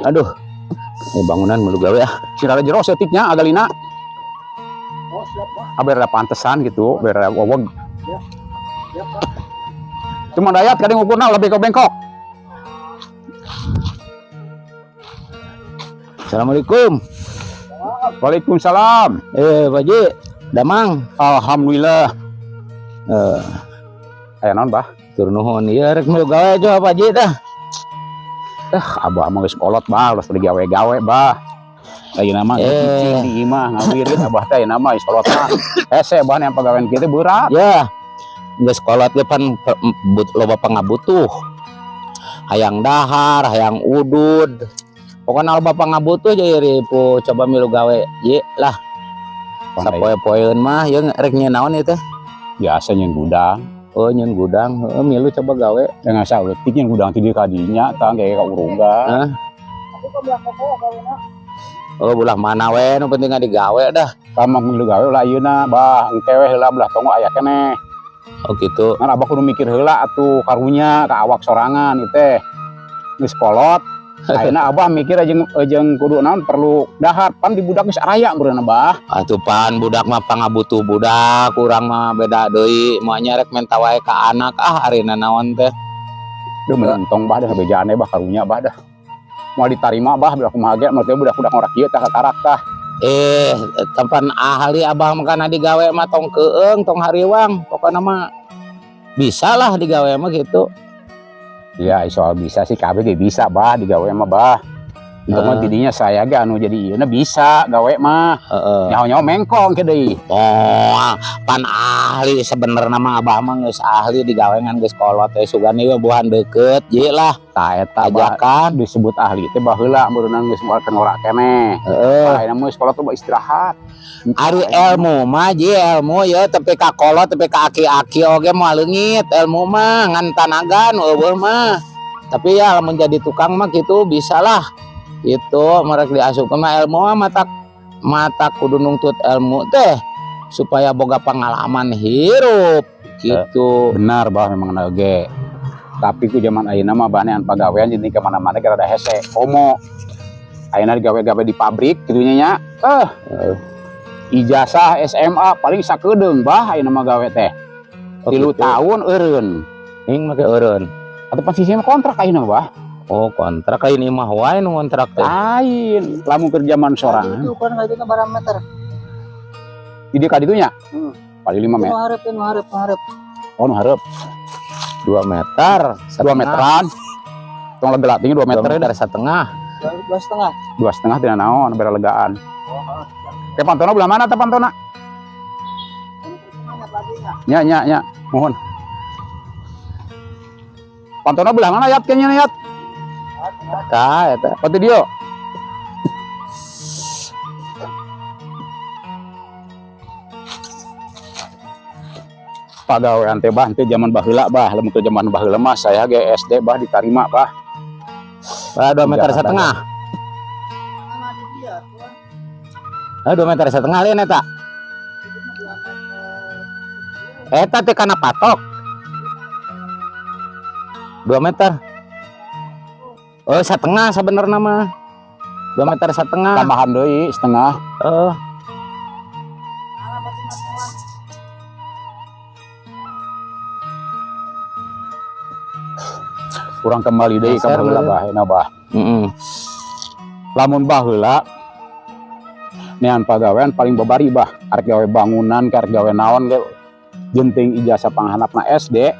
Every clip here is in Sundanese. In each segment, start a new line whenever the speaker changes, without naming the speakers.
Aduh. Ini bangunan milu gawe ah.
Si rada jero setiknya agalina.
Oh, siap, Pak.
Ah, biar ada pantesan gitu, biar ada wowog.
Ya. Siap, Pak.
Cuma dayat kadang ukurna lebih ke bengkok.
Assalamualaikum.
Waalaikumsalam.
Pak Ji, damang.
Alhamdulillah.
Eh,
Aya naon, Bah?
Tur nuhun. Ieu rek milu gawe coba Pak Ji tah.
Abah mah geus kolot, Bah, geus digawe-gawe, Bah. Ayeuna mah cicing di imah ngawirit abah teh ayeuna mah geus kolot mah. Hese bah yang pagawean kieu teh berat.
Ya. Geus kolot ge pan loba pangabutuh. Hayang dahar, hayang udud. Pokokna loba pangabutuh jadi ripu coba milu gawe Ji lah. Sapoe-poeun mah ieu rek nyieun naon ieu teh?
Biasa nyeun gudang.
Oh, nyieun gudang, heeh milu coba gawe.
Dengan saeutik nyeun gudang ti dieu ka dinya tah kayak ka urungga.
Hah? Oh, belah mana we nu penting digawe dah.
Tah milu gawe ulah ayeuna, Bah, engke we heula belah tonggo aya keneh.
Oh gitu.
Ngan abah kudu mikir heula atuh karunya ka awak sorangan ieu teh. Geus kolot. Ayeuna abah mikir jeung jeung kudu naon perlu dahar pan di budak geus araya meureun abah.
Atuh pan budak mah pangabutuh budak, urang mah beda deui. Moal nya rek menta wae ka anak ah ari naon teh.
Duh mentong bah dah bejane bah karunya bah dah. Moal ditarima bah budak kumaha ge mah teh budak-budak ngorak ieu tah katarak tah.
Tempan ahli abah mah kana digawe mah tong keung, tong hariwang, pokona mah bisa lah digawe mah gitu.
Ya soal bisa sih kabeh ge bisa bah digawe mah bah. Untuk mah tidinya saya ge anu jadi ieu bisa gawe mah.
Heeh.
Nyaho-nyaho mengkong ke deui.
Oh, pan ahli sebenarnya mah abah mah geus ahli digawe ngan geus kolot teh sugan ieu buhan deukeut ye lah.
Tah eta bah
Ajakan
disebut ahli teh baheula meureunna geus moal ngora keneh.
Heeh.
Ayeuna mah geus kolot tuh istirahat.
Ari ilmu mah ji ilmu ye tepi ka kolot tepi ka aki-aki oge moal leungit ilmu mah ngan tanaga nu eueuh mah. Tapi ya lamun jadi tukang mah gitu bisa lah. Itu merek diasupkeun mah ilmu mah mata kudu nungtut ilmu teh supaya boga pengalaman hirup gitu.
Benar bah memang oge. Tapi ku zaman ayeuna mah banean pagawean jadi ke mana-mana ge rada hese komo. Ayeuna digawe-gawe di pabrik kitu nya. Ijazah SMA paling sakedeung bah ayeuna mah gawe teh.
Oh,
3
gitu.
tahun eureun.
Ning make eureun.
Atau pasti sih kontrak ayeuna bah.
Oh, kontrak lain imah wae nu kontrak teh.
Lain, lamun keur zaman sorangan.
Itu ukuran ka ditu berapa meter?
Di dieu ka ditu nya? Paling 5 meter.
Nu hareup, nu hareup, nu hareup.
Oh, nu hareup.
2 meter,
2
setengah.
meteran. Tong lega tinggi 2
2
meter
meter setengah.
Dua setengah.
2,5 tina naon bere legaan.
Oh,
Ke pantona belah mana teh pantona? Nya nya nya, mohon. Pantona belah mana yat kayaknya yat?
Tah eta.
Pati dia. Pagawean teh bah teh zaman baheula bah, lamun teu zaman baheula mah saya ge SD bah ditarima bah.
Bah, 2 meter
Jakarta,
setengah. Ah, 2 meter setengah lain eta. Eta teh kana patok. 2 meter. Oh, setengah sebenarnya mah. 2 meter setengah.
Tambahan deui setengah.
Oh.
Kurang kembali deui ka
Geser
baheula
deui.
bah, euna bah.
Heeh.
Lamun baheula nean pagawean paling babari bah, arek gawe bangunan, arek gawe naon ge jenting ijazah panghandapna SD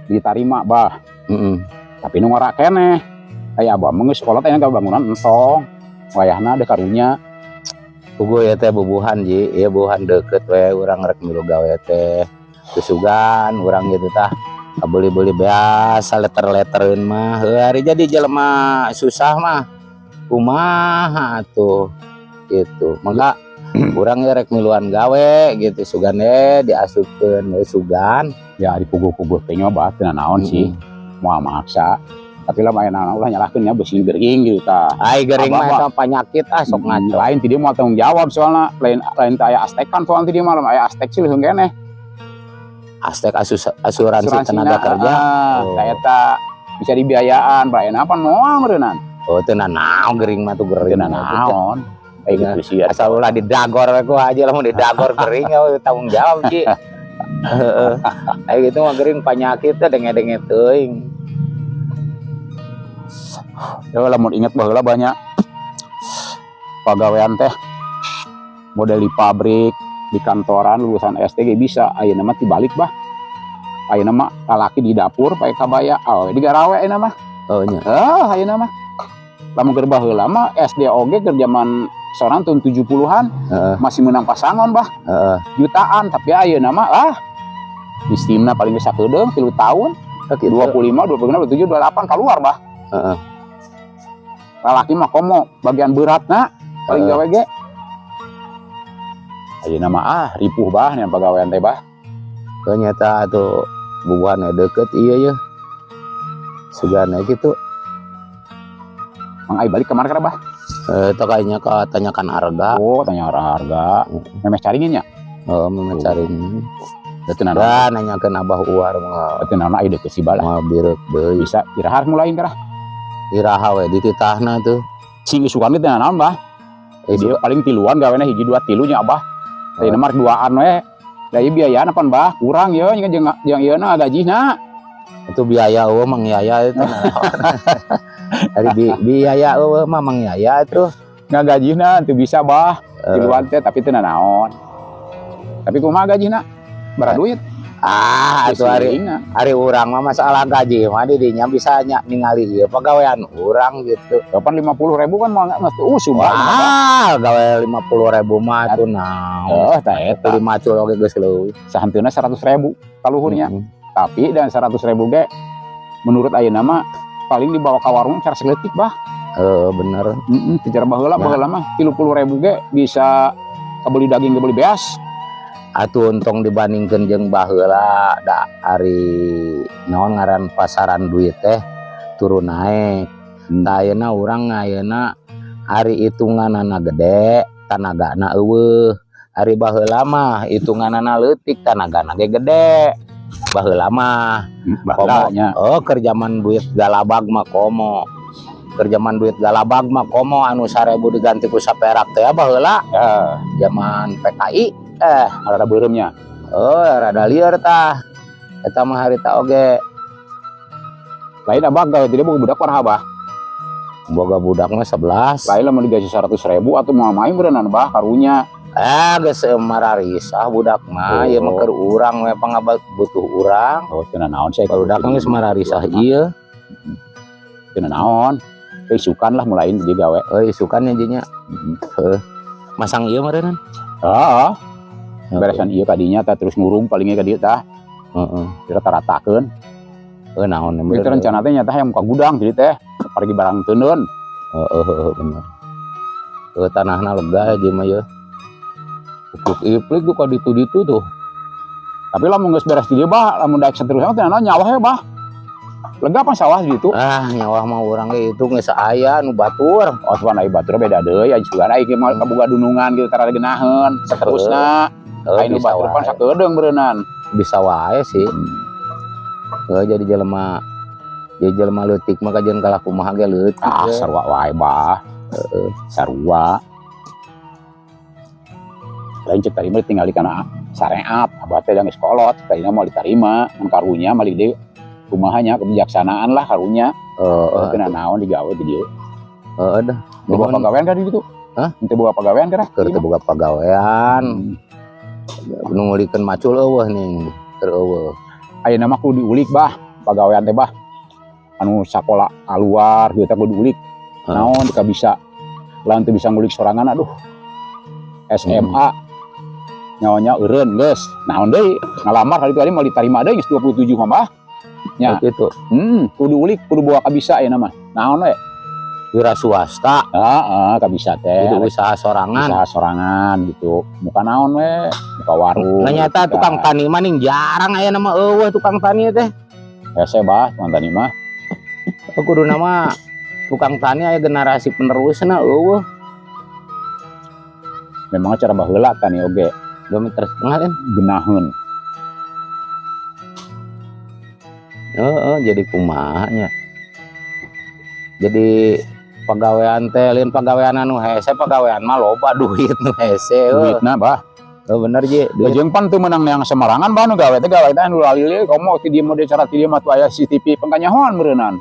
ditarima bah.
Heeh.
Tapi nu ngora keneh. Aya abah mah geus kolot aya gawe bangunan entong. Wayahna deh karunya.
Puguh ya teh bubuhan ji, ieu bubuhan deukeut we urang rek milu gawe teh. Susugan urang gitu tah. Beli-beli biasa letter-lettereun mah. Heuh ari jadi jelema susah mah. Kumaha atuh gitu. Maka urang ge rek miluan gawe gitu sugan we diasupkeun we sugan.
Ya dipuguh-puguh teh nya bah teu naon sih. Moal maksa. Tapi lah aya naon ulah nyalahkeun nya beusi gering gitu tah.
Ai gering
Abah
mah
mah
eta penyakit ah sok ngaco.
Lain ti dieu moal tanggung jawab soalna, lain teh aya astekan soalna ti dieu mah, lamun aya astek sih leuheung keneh.
Astek asuransi
Asuransi
tenaga
na,
kerja.
Ah,
Oh.
eta bisa dibiayaan, bae apa moal meureunnan.
Oh, teu nanaon gering mah tuh gering.
Teu nanaon. Eh,
Ya,
gitu sih.
Asal ulah didagor we ku aja, lamun didagor gering ya tanggung jawab, Ji. Heeh. Aya gitu mah gering penyakit teh denge-denge teuing.
Ya, lamun inget baheula banyak pagawean teh model di pabrik, di kantoran lulusan SD ge bisa. Ayeuna mah tibalik, bah. Ayeuna mah lalaki di dapur pakai kabaya, awewe di garawe ayeuna mah.
Oh nya.
Ah, ayeuna mah. Lamun keur baheula mah SD oge keur zaman sorang tahun 70-an masih menang pasangon, bah, jutaan, tapi ayeuna mah ah sistemna paling bisa kedeung 3 tahun.
Oh, gitu.
25, 26, 27, 28 keluar, bah. Lalaki mah komo bagian beratna paling gawe ge. Ayeuna mah ah ripuh, bah, nih pagawean teh, bah.
Ternyata tuh bubuhan deket iya ya. Sugana gitu.
Mang ai balik kemana kira, bah?
Eh, itu kayaknya ke tanyakan harga.
Oh, tanya harga. Memeh caringin nya?
Oh, memang cari.
Berarti naon?
Dah nanyakeun Abah Uar mah.
Berarti naon ai deukeut si balah.
Moal bireuk deui.
Bisa iraha mulai kira?
Iraha we dititahna tuh.
Sing isukan teh naon, bah?
Eh,
Dia paling tiluan gawena, hiji dua tilu nya, Abah. Teh mah duaan we. Da ieu biayaan apa, bah? Kurang ye jeung jeung ieu na gajihna.
Itu biaya eueuh Mang Yaya itu. Dari biaya eueuh mah Mang Yaya itu.
Ngagajihna teu bisa, bah.
Eh,
Tiluan teh tapi teu naon. Tapi kumaha gajihna? Bara duit.
Ah, atuh ari
Seuringna.
Ari urang mah masalah gaji mah di dinya bisa nya ningali ieu pagawean urang gitu.
Kapan 50 ribu kan mau nggak mesti usum, bah.
Wah, gawe 50 ribu mah tuh naon.
Oh, tah eta.
Lima macul oge geus leuwih.
Sahanteuna 100 ribu kaluhurnya. Tapi dan 100 ribu ge menurut ayeuna mah paling dibawa ke warung cara saeutik, bah.
Heeh, bener.
Heeh, secara baheula
Ya.
Baheula mah 30 ribu ge bisa kebeli daging, kebeli beas.
Atuh untung dibandingkeun jeung baheula da ari naon ngaran pasaran duit teh turun naik. Tah, ayeuna urang ayeuna ari hitunganana gede, tanagana euweuh. Ari baheula mah hitunganana leutik, tanagana ge gede. Baheula mah
Baheula nya.
Oh, keur zaman duit galabag mah komo. Keur zaman duit galabag mah komo anu 1000 diganti ku saperak teh baheula
Ya,
zaman PKI eh
rada beureumnya.
Oh, rada lieur tah. Eta mah harita oge.
Lain abah gawe tidak boga budak parah, Abah?
Boga budak mah 11.
Lain lamun digaji 100 ribu atau mau main berenang, bah, karunya.
Eh, geus mararisah budak mah,
Oh.
ieu mah keur urang we pangaba butuh urang.
Oh, teu naon saya.
Barudak mah geus mararisah ieu.
Teu naon. Isukan lah mulain jadi gawe.
Euy, isukan nya jadinya. Heuh. Masang ieu meureunnan.
Heeh. Beresan ieu kadinya tah terus ngurung palingnya ka dieu tah.
Heeh.
Rata-ratakeun.
Heuh, naon
Itu rencana teh nyata yang muka gudang jadi teh pergi barang teuneun.
Heeh, heeh, bener. Heuh, tanahna lega aja mah ye. Iplik-iplik tuh ka ditu-ditu tuh.
Tapi lamun geus beres di dieu, bah, lamun daek seterusnya teh naon nyawah ya, bah. Lega apa sawah gitu?
Ah, nyawah mah urang ge itu geus aya nu batur.
Oh, cuman ai batur beda deui, ai sugan ai mah kaboga dunungan gitu tara geunaheun seterusna.
Heuh,
Ai nu
bisa
batur pan
wae.
sakedeung beureunan.
Bisa wae sih. Heuh, jadi jelema leutik mah kajeun kalah kumaha ge leutik.
Ah,
we.
sarua wae, bah. Heeh, sarua. Lain cek tadi mah tinggal di kana syariat, abah teh geus kolot, tadina mau diterima, mun karunya mah deui kumaha nya kebijaksanaan lah karunya.
Heeh.
Teu naon digawe di dieu.
Heeh dah.
Teu boga pagawean kan di ditu?
Hah?
Teu boga pagawean kan?
Keur teu boga pagawean. Nu ngulikeun macul euweuh nih, keur euweuh.
Ayeuna mah kudu diulik, bah, pagawean teh, bah. Anu sakola keluar gitu teh kudu diulik.
Heeh.
Naon teu bisa lamun teu bisa ngulik sorangan, aduh. SMA nyawa eureun geus. Naon deui ngalamar hari tadi mau diterima deui geus 27 mah, bah. Ya.
Gitu.
Kudu ulik, kudu bawa kabisa ayeuna mah. Naon we?
Wira swasta.
Heeh, kabisa teh.
Kudu usaha sorangan.
Usaha sorangan gitu. Muka naon we? Muka warung.
Nah, nyata
gitu.
Tukang tani mah ning jarang aya nama euweuh tukang tani teh.
Hese, bah, tukang tani mah.
Kudu nama tukang tani aya generasi penerusna euweuh.
Memang cara baheula tani oge
2,5 meter kan.
Geunaheun.
Heeh, jadi kumaha nya. Jadi Pagawean teh lain pagawean anu hese, pagawean mah loba duit nu hese heuh.
Duitna, Bah.
Oh, bener, Ji. Duit.
Jeung pan teu meunang neang sembarangan, Bah, nu gawe teh, gawe teh anu lalili, komo ti dieu mah cara ti dieu mah tuh aya CCTV pangkanyahoan meureunnan.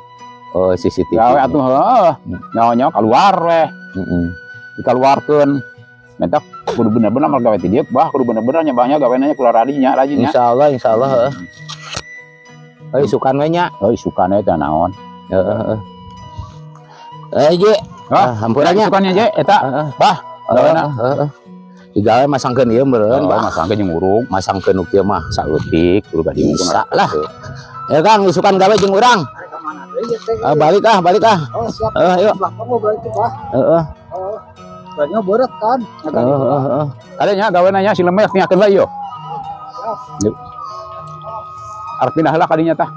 Oh, CCTV.
Gawe atuh heuh. Nyaho-nyaho keluar weh, dikeluarkeun. Menta kudu bener-bener mah gawe ti dieu, Bah, kudu bener-bener nya banyak gawe nanya kula radinya, rajinnya.
Insyaallah, insyaallah heuh. Euy, isukan we nya.
Oh, isukane teh naon.
Heeh, heeh. Eh, Ji.
Hah?
Ah, hampura nya.
Isukane je eta.
Heeh.
Bah, gawena.
Heeh. Digawe masangkeun ieu meureun,
Oh,
Bah.
masangkeun jeung urung
Masangkeun nu kieu mah.
Saeutik kudu ka dieu.
Bisa lah. Ya Kang, isukan gawe jeung urang.
Arek ka mana deui ya teh?
Ah, balik ah, balik ah.
Oh, siap.
Eh, ayo.
Sebelah kamu berarti, Bah.
Heeh.
Oh. Berarti berat kan?
Heeh, heeh, heeh.
Ada nya gawe nanya si lemes tinggalkeun lah ieu. Arep pindah lah kadinya tah.